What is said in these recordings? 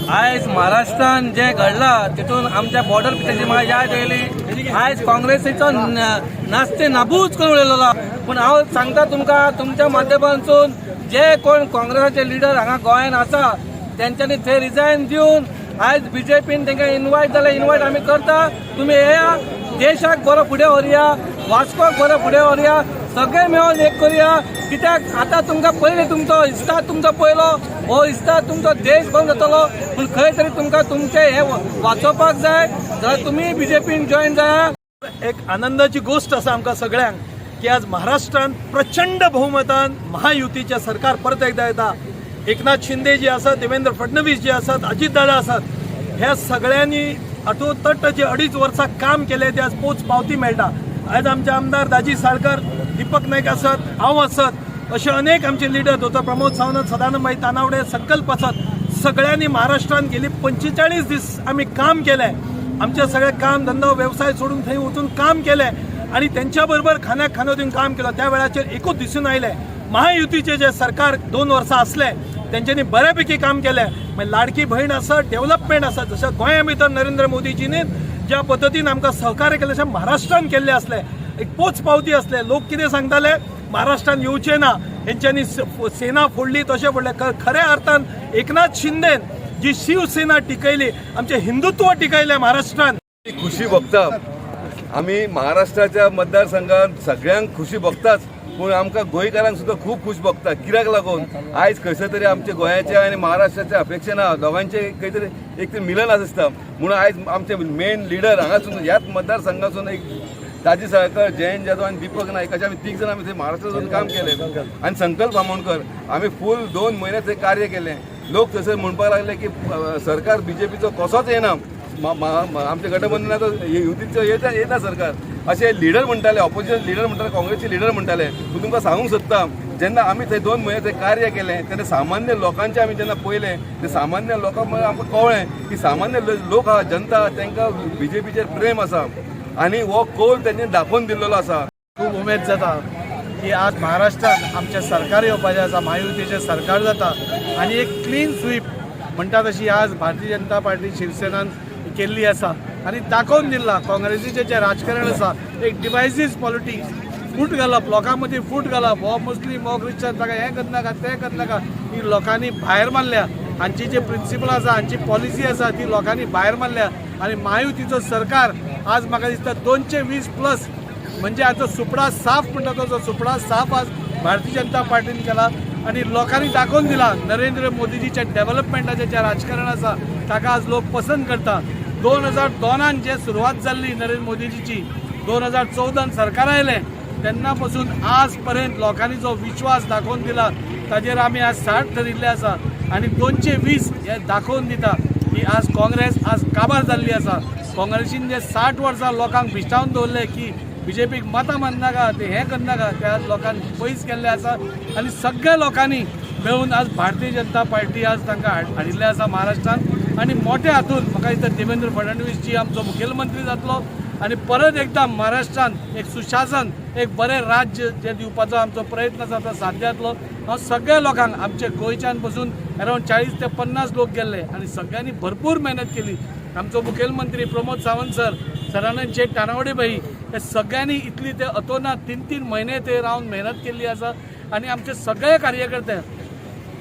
आयज महाराष्ट्रान जे घडला तितून आमच्या बॉर्डर पिक्चरची म्हाका याद येयली. आयज काँग्रेसीचो नास्ते नाबूज करून उडयलेलो. पूण हांव सांगता तुमकां, तुमच्या माध्यमांतसून, जे कोण काँग्रेसाचे लिडर हांगा गोंयान आसा, तेंच्यांनी थंय रिजायन दिवन आयज बीजेपीन तांकां इनवायट जाल्यार इनवायट आमी करता. तुमी येया, देशाक बरो फुडें व्हरया, वास्कोक बरो फुडें व्हरया, सगळे मेळोन एक करुया. कित्याक आतां तुमकां पयलीं तुमचो इस्ताद तुमचो पयलो, हो इस्ताद तुमचो देश बंद जातलो. पूण खंय तरी तुमकां तुमचें हें वाचोवपाक जाय जाल्यार तुमी बीजेपीन जॉयन जाया. एक आनंदाची गोष्ट आसा आमकां सगळ्यांक की आज महाराष्ट्रान प्रचंड बहुमतान महायुतीचें सरकार परत एकदा येता. एकनाथ शिंदे जे आसात, देवेंद्र फडणवीस जे आसात, अजितदादा आसात, ह्या सगळ्यांनी अटोतट जे 2.5 वर्सां काम केलें, ते आज पोच पावती मेळटा. आयज आमचे आमदार दाजी साळकर, दीपक नायक आसत, हांव आसत, असे अनेक आमचे लिडर दोतोर प्रमोद सावंत, सदानंद तानावडे, संकल्प आसत, सगळ्यांनी महाराष्ट्रात गेली 45 दीस आम्ही काम केलंय. आमचे सगळे काम धंदो व्यवसाय सोडून थंय वचून काम केले आणि त्यांच्याबरोबर खांद्याक खांदो दिवन काम केलं. त्या वेळाचेर एकूच दिसून आयलें, महायुतीचे जे सरकार 2 वर्सां असले, तेंच्यांनी बऱ्यापैकी काम केलें. मागीर लाडकी बहीण आसत, डेव्हलपमेंट आसत, जशें गोंया भितर नरेंद्र मोदीजींनी ज्या पद्दतीन आमकां सहकार्य केलें, तशें महाराष्ट्रान केल्लें आसलें. एक पोच पावती आसले. लोक कितें सांगताले, महाराष्ट्रान येवचे ना, हेंच्यांनी सेना फोडली, तशें फोडलें. खऱ्या अर्थान एकनाथ शिंदेन जी शिवसेना टिकयली, आमचें हिंदुत्व टिकयलें महाराष्ट्रान. खुशी भोगता. आमी महाराष्ट्राच्या मतदारसंघात सगळ्यांक खुशी भोगताच, पूण आमकां गोंयकारांक सुद्दां खूब खुश भोगता. कित्याक लागून आयज खंयसर तरी आमच्या गोंयाच्या आनी महाराष्ट्राच्या अपेक्षा ना, दोगांचे खंय तरी एक तरी मिलन आसता. म्हणून आयज आमचे मेन लिडर हांगासून, ह्याच मतदारसंघासून एक दाजी साळकर, जयंत जाधव आनी दीपक नायक अशे आमी तीग जाण आमी थंय महाराष्ट्रातून काम केलें. आनी संकल्प आमोणकर, आमी फूल 2 म्हयने थंय कार्य केलें. लोक थंयसर म्हणपाक लागले की सरकार बीजेपीचो कसोच येना, आमच्या गठबंधनाचो, युतीचो येता येता सरकार, अशे लिडर म्हणटाले, ऑपोजिशन लिडर म्हणटाले, काँग्रेसचे लिडर म्हणटाले. पूण तुमकां सांगूंक सोदता, जेन्ना आमी थंय 2 म्हयने थंय कार्य केलें, तेन्ना सामान्य लोकांचें आमी जेन्ना पळयलें, ते सामान्य लोकांक आमकां कळ्ळें की सामान्य लोक आहा, जनता, तांकां बीजेपीचेर प्रेम आसा आनी हो कौल तेंच्यांनी दाखोवन दिल्लो आसा. खूब उमेद जाता की आज महाराष्ट्रात आमचें सरकार येवपाचें आसा, महायुतीचें सरकार जाता आनी एक क्लीन स्वीप म्हणटा तशी आज भारतीय जनता पार्टी, शिवसेनान केल्ली आसा आनी दाखोवन दिलां काँग्रेसीचें जें राजकारण आसा, एक डिवायसीव पॉलिटिक्स, फूट घालप, लोकां मदीं फूट घालप, हो मुस्लीम, हो क्रिश्चन, ताका हें करनाका, तें करनाका, ही लोकांनी भायर मारल्या. हांची जे प्रिंसिपल आसा, हांची पॉलिसी आसा, ती लोकांनी भायर मारल्या आनी महायुतीचो सरकार आज म्हाका दिसता 220 प्लस, म्हणजे आजचो सुपडा साफ म्हणटा तो सुपडा साफ आज भारतीय जनता पार्टीन केला आनी लोकांनी दाखोवन दिला, नरेंद्र मोदीजीच्या डेव्हलपमेंटाचें जें राजकारण आसा, ताका आज लोक पसंत करता. 2002न जे सुरवात जाल्ली नरेंद्र मोदीजीची, 2014न सरकार आयलें, तेन्ना पासून आज पर्यंत लोकांनी जो विश्वास दाखोवन दिला, ताजेर आमी आज 60 थरिल्ले आसा आनी 220 हे दाखोवन दिता की आज काँग्रेस आज काबार जाल्ली आसा. काँग्रेसीन जे 60 वर्सां लोकांक भिश्टावन दवरले की बीजेपीक मतां मारनाका, ते हें करनाका, ते आज लोकांक पयस केल्ले आसा आनी सगळ्या लोकांनी मेळून आज भारतीय जनता पार्टी आज तांकां हाडिल्लें आसा महाराष्ट्रान. आनी मोठ्या हातून म्हाका दिसता देवेंद्र फडणवीस जी आमचो मुखेलमंत्री जातलो आनी परत एकदां महाराष्ट्रान एक सुशासन, एक बरें राज्य जें दिवपाचो आमचो प्रयत्न आसा, तो साध्य जातलो. हांव सगळ्या लोकांक, आमचे गोंयच्यान पसून अरावंड 40 ते 50 लोक गेल्ले आनी सगळ्यांनी भरपूर मेहनत केली. आमचो मुखेलमंत्री प्रमोद सावंत सर, सदानंद शेट, तानावडे भाई, हे सगळ्यांनी इतली ते अतोनात 3-3 म्हयने ते रावन मेहनत केल्ली आसा. आनी आमचे सगळे कार्यकर्ते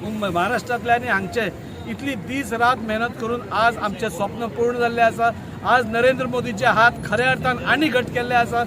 महाराष्ट्रांतले आनी हांगचे, इतली दीस रात मेहनत करून आज आमचें स्वप्न पूर्ण जाल्लें आसा. आज नरेंद्र मोदीचे हात खऱ्या अर्थान आनी घट केल्ले आसा.